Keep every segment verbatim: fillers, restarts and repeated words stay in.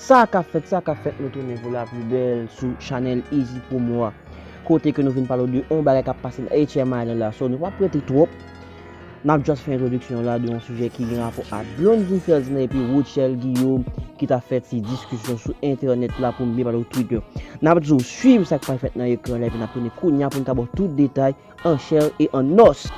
Sa k ap fèt, sa k ap fèt, nou tounen pou la pli bèl sou chanèl Easy Promo a. Kote ke nou vin pale w de yon bagay k ap pase nan H M I lan la. So, nou p ap rete twòp. N ap just fè entwodiksyon la de yon sijè ki gen rapò ak Blondedy Ferdinand epi Rutshelle Guillaume ki t ap fè ti diskisyon sou entènèt la pou m byen pale w Twitter. N ap di w swiv sa k pral fèt nan ekran la epi n ap tounen kounye a pou n ka ba w tout detay an chè e an nòs.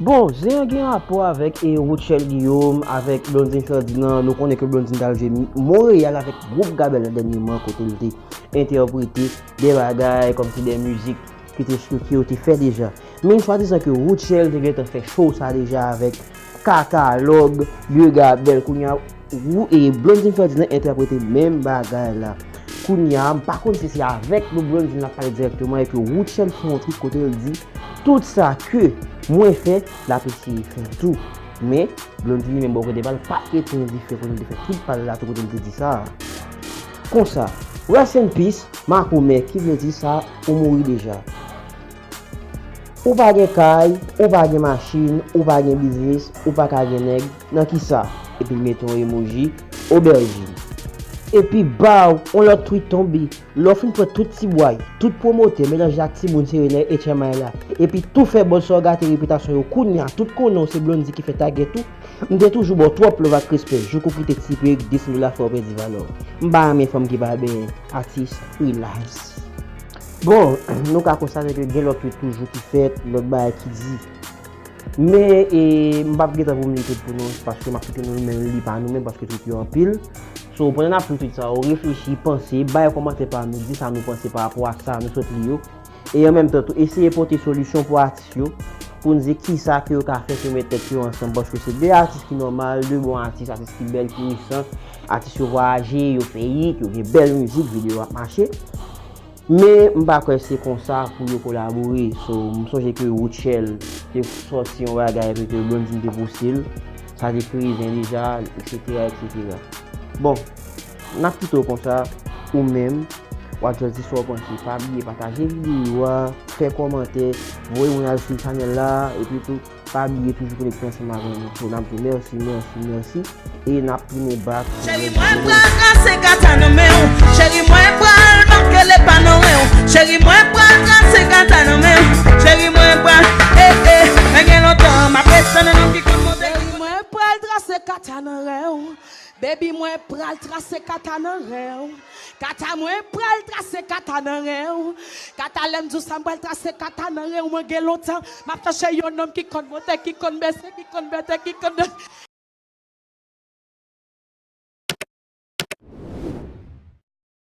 Bon, zen an gen rapò avèk e Rutshelle Guillaume, avèk Blondedy Ferdinand. Nou konnen ke Blondedy t al jwe Monreyal avèk gwoup Gabèl la dènyèman kote l te entèprete de bagay kòmsi de mizik ki te, ke yo te fè deja. Men swadizan ke Rutshelle te gentan fè show sa deja avèk katalòg de Gabèl. Kounye a, Ru- e Blondedy Ferdinand entèprete menm bagay la. Kounye a, m pa konn si se avèk nou Blondedy l ap pale dirèkteman epi Rutshelle fè yon tweet kote l di, tout sa ke mwen fè, l ap eseye fè tou. Men, Blondedy li menm bò kote pa l pa t rete endiferen kote l te fè tout pale la tou kote l te di sa. Konsa, rest in peace, makomè, ki vle di sa, ou mouri deja. Ou pa gen kay, ou pa gen machin, ou pa gen biznis, ou pa ka gen nèg, nan kisa? Epi l mete yon emoji obèjin. Epi baw, yon lòt tweet tonbe. Lè w fin pran tout ti bway, tout pwomotè melanje ak timoun sere nan H M I la, epi tou fè buzz sa w gate repitasyon yo, kounye a tout konnen w se Blondedy ki fè tagèt ou. M te toujou ba w twòp love ak respè, jouk ou kite ti perik dis mil la fè w pèdi valè w. M pa renmen fanm ki pa benyen, atis, relax. Bon, nou ka konstate ke gen lòt tweet toujou ki fèt, lòt bagay ki di. Men, e, m p ap gentan pou m li tout pou nou, paske m ap kite nou menm li pa nou menm, paske tweet yo anpil. So, pandan n ap li tweet sa yo, reflechi, panse, bay kòmantè pa nou, di sa nou panse pa rapò a sa nou sot li yo. E an menm tan tou, eseye pote solisyon pou atis yo, pou n di kisa ke yo ka fè pou met tèt yo ansanm, paske se de atis ki nòmal, de bon atis, atis ki bèl, ki resan, atis yo vwayaje, yo fè hit, yo gen bèl mizik, videyo ap mache. Men, m pa kwè se konsa pou yo kolabore. So, m sonje ke Rutshelle te sòti yon bagay epi ke Blondedy te pouse l. Sa te kreye zen deja, et cetera, et cetera. Bon, n ap kite w konsa, ou menm, w ap just di sa w panse. Pa bliye pataje videyo a, fè kòmantè, voye moun al sou chanèl la, epi tou, pa bliye toujou konekte ansanm avè nou. So, n ap di w mèsi, mèsi, mèsi. E n ap tounen back pou Cheri, mwen pral trase kata nan men w. Cheri, mwen pral make lepa nan ren w. Cheri, mwen pral trase kata nan men w. Cheri, mwen pral, eh, eh. Men gen lontan, m ap rete nan nonm ki konn monte. Cheri, mwen pral trase kata nan ren w. Baby, mwen pral trase kata nan ren w. Kata, mwen pral trase kata nan ren w. Kata, lè m di w sa, m pral trase kata nan ren w. Mwen gen lontan, m ap chache yon nonm ki konn monte, ki konn bese, ki konn bete, ki konn